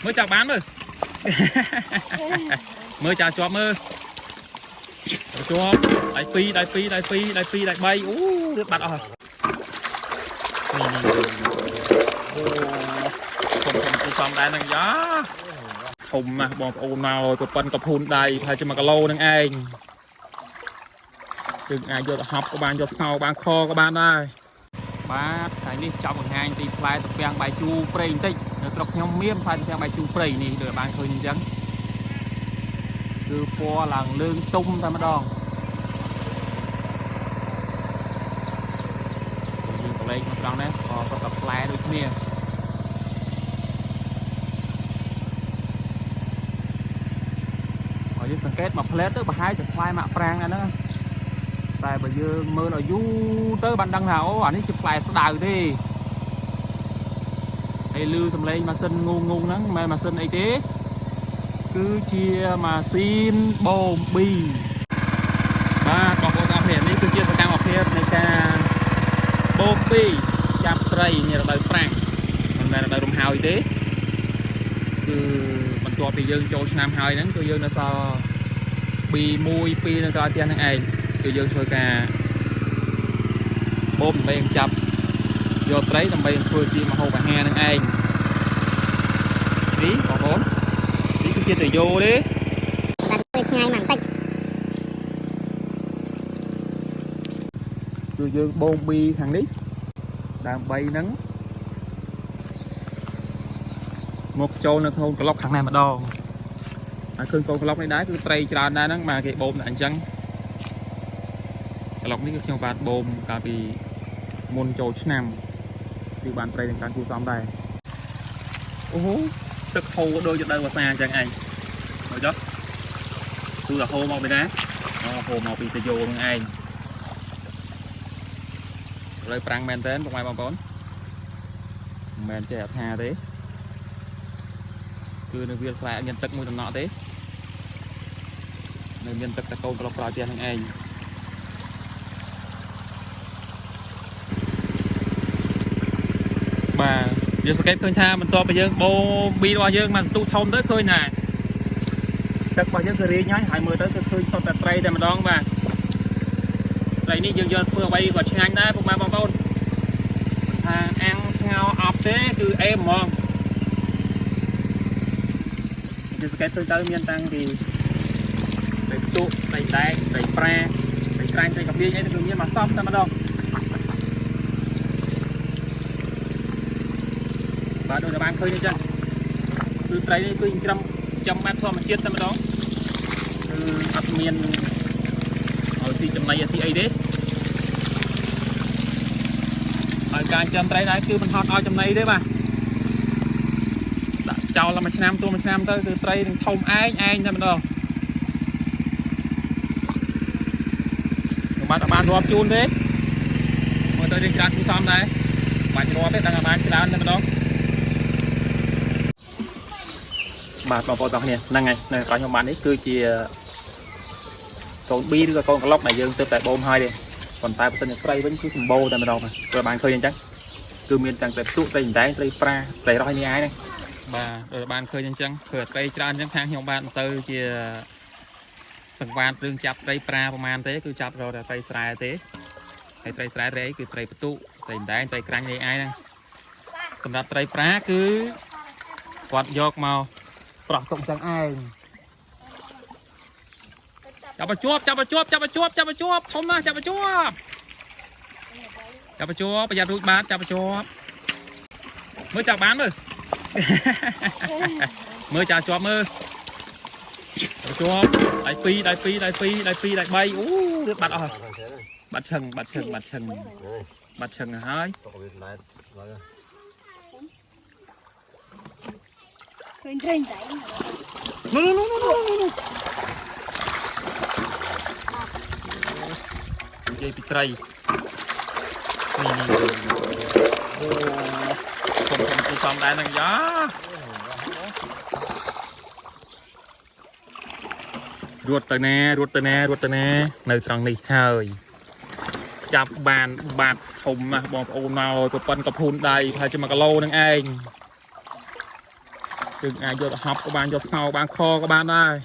មើលចាប់បានមើល មើលចាប់ជាប់មើលជាប់ដៃ2ដៃ2ដៃ2ដៃ2ដៃ3អូរត់បាត់អស់ហើយនេះអូធំធំគូសំដែរហ្នឹងយ៉ាធំណាស់បងប្អូនមកប្រពន្ធកភូនដៃប្រហែលជា1គីឡូហ្នឹងឯងយើងអាចយកទៅហប់ក៏បានយកស្ងោបានខក៏បានដែរបាទថ្ងៃនេះចាប់បង្ហាញទីផ្លែទំពាំងបាយជូរព្រៃបន្តិចនៅស្រុកខ្ញុំមានផ្លែទំពាំងបាយជូរព្រៃនេះដូចបានឃើញអញ្ចឹង គឺពណ៌ឡើងលឿងទុំតែម្ដងយើងកលេចមកត្រង់នេះក៏គាត់តែផ្លែដូចគ្នាហើយយើងសង្កេតមកផ្លែទៅប្រហែលជាផ្លែមាក់ប្រាងដែរហ្នឹងតែបើយើងមើលឲ្យយូរទៅបានដឹងថាអូអានេះជាផ្លែស្ដៅទេហើយលឺសំឡេងម៉ាស៊ីនងូងងហ្នឹងមិនមែនម៉ាស៊ីនអីទេ គឺជាម៉ាស៊ីនបូមប៊ីបាទបងប្អូនទាំងអស់គ្នានេះគឺជាសកម្មភាពនៃការបូមប៊ីចាប់ត្រីនារដូវប្រាំងមិនមែនរដូវរំហើយទេគឺបន្ទាប់ពីយើងចូលឆ្នាំហើយហ្នឹងគឺយើងនៅសល់ប៊ី1 2នៅក្រោយផ្ទះហ្នឹងឯងគឺយើងធ្វើការបូមដើម្បីចាប់យកត្រីដើម្បីធ្វើជាម្ហូបអាហារហ្នឹងឯងនេះបងប្អូននេះគឺជាតយោទេ តែពេលឆ្ងាយមកបន្តិច គឺយើងបូមប៊ីខាងនេះដើម្បីនឹងមកចូលនៅក្នុងក្លុកខាងនេះម្ដងហើយឃើញកូនក្លុកនេះដែរគឺត្រីច្រើនដែរហ្នឹងបាទគេបូមតែអញ្ចឹងក្លុកនេះគឺខ្ញុំបាទបូមកាលពីមុនចូលឆ្នាំគឺបានត្រីនឹងការគូសំដែរអូហូទឹកហូរដូចរដូវវស្សាអញ្ចឹងឯងមើលចុះគឺតែហូរមកពីណាអូហូរមកពីតយោហ្នឹងឯង ឥឡូវប្រាំងមែនតើពុកម៉ែបងប្អូនមិនមែនចេះអត្ថាទេគឺនៅវាលស្រែអត់មានទឹកមួយតំណក់ទេនៅមានទឹកតកូនក្លុកក្រោយផ្ទះហ្នឹងឯងបាទយើងសង្កេតឃើញថាបន្ទាប់ពីយើងបូប៊ីរបស់យើងមកទូធំទៅឃើញណាទឹករបស់យើងគឺរីងហើយហើយមើលទៅគឺឃើញសុទ្ធតែត្រីតែម្ដងបាទ ត្រីនេះយើងយកធ្វើអ្វីក៏ឆ្ងាញ់ដែរពុកម៉ែបងប្អូនមិនថាអាំងស្ងោរអប់ទេគឺអេមហ្មងជាសង្កេតទៅទៅមានតាំងពីត្រីផ្ទុកត្រីដែកត្រីប្រាត្រីក្រាញ់ត្រីកាពីអីគឺមានមកសពតែម្ដងបាទដូចតែបានឃើញអញ្ចឹងគឺត្រីនេះគឺច្រឹមចំបែបធម្មជាតិតែម្ដងគឺអត់មានឲ្យស៊ីចំណីឲ្យស៊ីអីទេ ហើយការចិញ្ចឹមត្រីដែរគឺមិនហត់ឲ្យចំណីទេបាទដាក់ចោលមួយឆ្នាំទួមួយឆ្នាំទៅគឺត្រីនឹងធំឯងឯងតែម្ដងខ្ញុំបាទអត់បានរាប់ជូនទេមើលទៅយើងច្រើនគូសំដែរបាច់រាប់ទេដឹងតែបានច្រើនតែម្ដងបាទបងប្អូនទាំងគ្នាហ្នឹងហើយនៅក្រោយខ្ញុំបាទនេះគឺជាកូនប៊ីឬក៏កូនក្លុកដែលយើងទើបតែបូមហើយទេប៉ុន្តែបើសិនជាត្រីវិញគឺសម្បូរតែម្ដងបាទព្រោះបានឃើញអញ្ចឹង គឺមានទាំងត្រីផ្ទុកត្រីអណ្ដែងត្រីប្រាត្រីរស់នេះឯងហ្នឹងបាទដូចបានឃើញអញ្ចឹងគឺត្រីច្រើនអញ្ចឹងខាងខ្ញុំបាទមិនទៅជាសង្វាតរឿងចាប់ត្រីប្រាប្រហែលទេគឺចាប់រកតែត្រីស្រែទេហើយត្រីស្រែត្រីអីគឺត្រីផ្ទុកត្រីអណ្ដែងត្រីក្រាញ់នេះឯងហ្នឹងសម្រាប់ត្រីប្រាគឺគាត់យកមកប្រោះទុកអញ្ចឹងឯងចាប់ឲ្យជាប់ចាប់ឲ្យជាប់ចាប់ឲ្យជាប់ចាប់ឲ្យជាប់ធំណាស់ចាប់ឲ្យជាប់ ចាប់ប្រជាប់ប្រយ័ត្នរួចបាទចាប់ប្រជាប់មើលចាប់បានមើល មើលចាប់ជាប់មើលប្រជាប់ដៃ2ដៃ2ដៃ2ដៃ2ដៃ3អូរត់បាត់អស់ហើយបាត់ឈឹងបាត់ឈឹងបាត់ឈឹងបាត់ឈឹងហើយ ឃើញត្រីតែ នោះនោះនោះនោះនោះនិយាយពីត្រីនេះនេះអូធំធំគូសំដែរហ្នឹងយ៉ា រត់ទៅណារត់ទៅណារត់ទៅណានៅត្រង់នេះហើយចាប់បានបាត់ធំណាស់បងប្អូនមកប្រពន្ធកភូនដៃប្រហែលជា1គីឡូហ្នឹងឯង យើងអាចយកទៅហប់ក៏បានយកស្ងោរបានខក៏បានដែរ។